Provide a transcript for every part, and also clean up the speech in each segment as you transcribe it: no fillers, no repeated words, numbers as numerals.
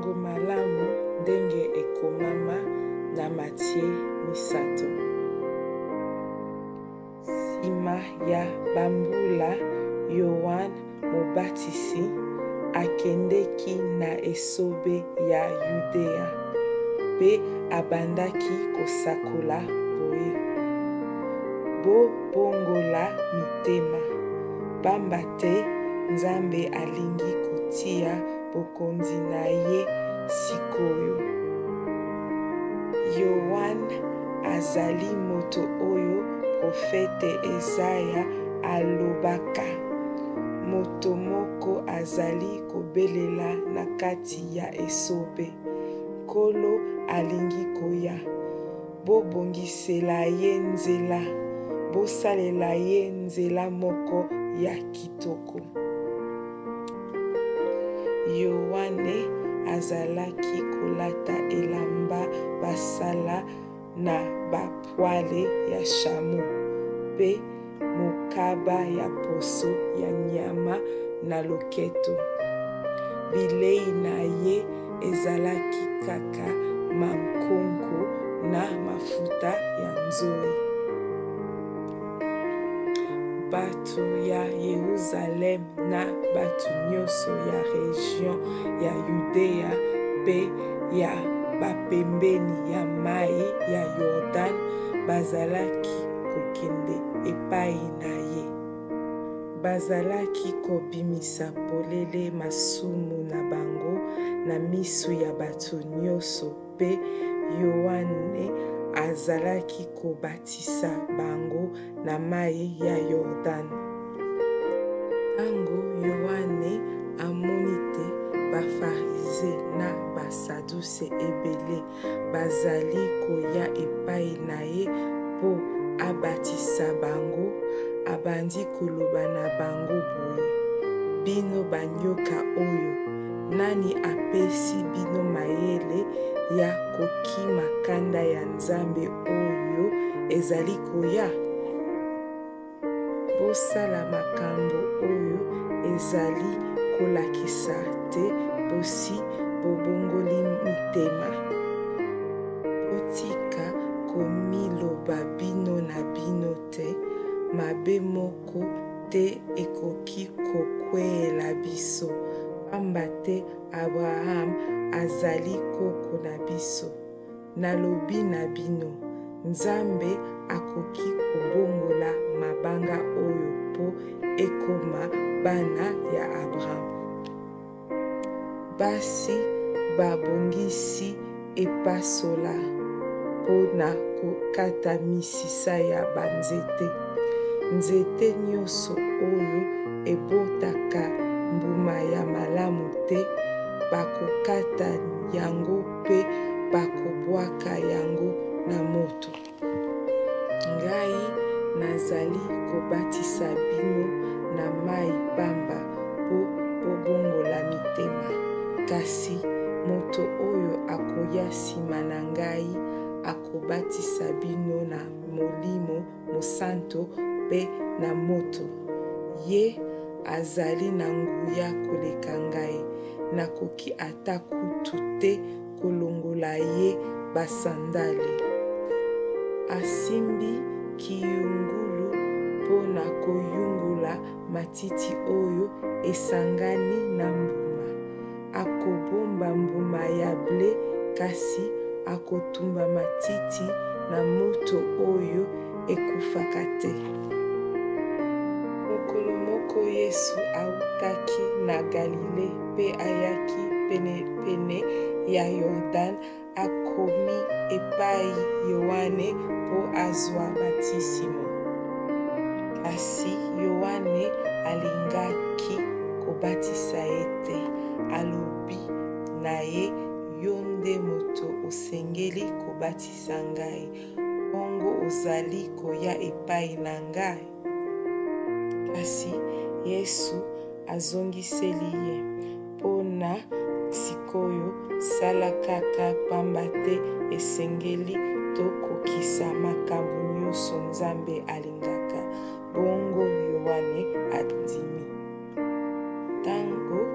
Sango malamu ndenge ekomama na Matie misato. Sima ya bambula, Yoane Mobatisi akendeki na esobe ya Yudea mpe abandaki kosakola boye, Bobongola mitema, pamba te Nzambe alingi kotia bokonzi na ye sik'oyo. Yoane azali moto oyo profete Ezaya alobaka, Moto moko azali kobelela na kati ya esobe, Nkolo alingi koya. Bobongisela ye nzela, bosalela ye nzela moko ya kitoko. Yoane azalaki kolata elamba basala na bapwale ya shamo mpe mokaba ya poso ya nyama na loketo. Bilei na ye ezalaki kaka mankonko na mafuta ya nzoi. Bato ya Yeruzalem na bato nyonso ya region ya Yudea mpe ya bapembeni ya mai ya Yordan bazalaki kokende epai na ye. Bazalaki kobimisa polele masumu na bango na miso ya bato nyonso mpe Yoane azalaki kobatisa bango na mai ya Yordani. Ntango Yoane amoni te Bafarize na Basaduse ebele bazali koya epai na ye mpo abatisa bango, abandi koloba na bango boye, Bino banyoka oyo, nani apesi bino mayele ya kokima kanda ya Nzambe oyo ezali koya? Bosala makambo oyo ezali kolakisa te bosi bobongoli mitema. Botika komiloba bino na bino te, Mabe moko te ekoki kokweyela biso, pamba te Abraham azali koko na biso. Nalobi na bino, Nzambe akoki kobongola mabanga oyo mpo ekoma bana ya Abraham. Basi babongisi epasola mpo na kokata misisa ya banzete. Nzete nyonso oyo ebotaka mbuma ya malamu te, bakokata yango mpe bakobwaka yango na moto. Ngai nazali kobatisa bino na mai pamba mpo bobongola mitema, kasi moto oyo akoya nsima na ngai akobatisa bino na Molimo Mosanto mpe na moto. Ye azali na nguya koleka ngai, nakoki ata kutu te kolongola ye basandale. Asimbi kiyungulu mpo na koyungula matiti oyo esangani na mbuma. Akobomba mbuma ya ble, kasi akotumba matiti na moto oyo ekufaka te. Mokolo moko Yesu awutaki na Galile mpe ayaki penepene ya Yordan, akomi epai Yoane mpo azwa batisimo. Kasi Yoane alingaki kobatisa ye te, alobi na ye, Yo nde moto osengeli kobatisa ngai, bongo ozali koya epai na ngai? Kasi Yesu azongiseli ye, Mpo na sikoyo, sala kaka, pamba te esengeli tokokisa makambo nyonso Nzambe alingaka. Bongo Yoane andimi. Tango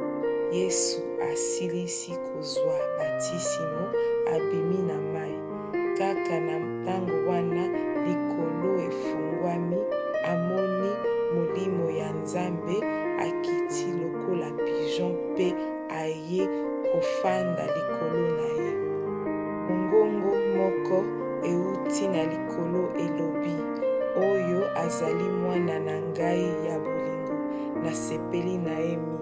Yesu asilisi kozwa batisimo, abimi na mai. Kaka na ntango wana, likolo efungwami, amoni Molimo ya Nzambe akiti lokola pigeon mpe aye kofanda likolo na ye. Mongongo moko euti na likolo elobi, Oyo azali Mwana na ngai ya bolingo, nasepeli na ye mingi.